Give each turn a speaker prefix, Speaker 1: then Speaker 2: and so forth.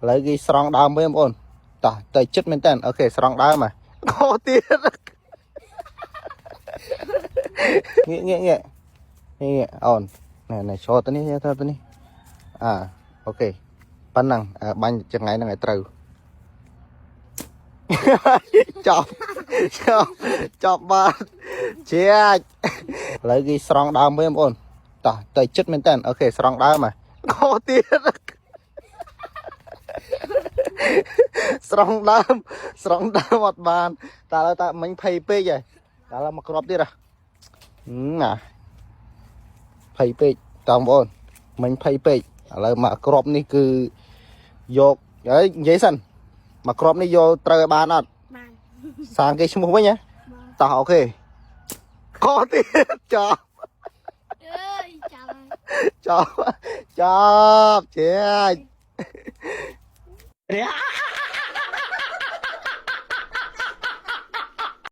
Speaker 1: ឥឡូវគេស្រង់ដើមវិញបងប្អូនតោះទៅចិត្តមែនតើ OK ស្រង់ដើមហ่ะខោទៀតងាកងាកងាកនេះអូនណែណែចូលទៅនេះទៅទៅនេះអា OK ប៉ុណ្ណឹងអាបាញ់ចង្អៃហ្នឹងឲ្យត្រូវ ចប់ចប់ចប់បាទជាចឥឡូវគេស្រង់ដើមវិញបងប្អូនតោះទៅចិត្តមែនតើ OK ស្រង់ដើមហ่ะខោទៀត ស្រង់ដើមស្រង់ដើមអត់បានតើឥឡូវតើមិញភ័យពេកហើយតើឥឡូវមកគ្រាប់ទៀតហ៎ណាភ័យពេកតើបងប្អូនមិញភ័យពេកឥឡូវមកគ្រាប់នេះគឺយកហើយនិយាយសិនមកគ្រាប់នេះយកត្រូវឲ្យបានអត់
Speaker 2: បាន
Speaker 1: សាងគេឈ្មោះវិញហ៎
Speaker 2: បាន
Speaker 1: តោះ OK ខទៀតចប់
Speaker 2: អើយចាំ
Speaker 1: ចប់ចប់ជាច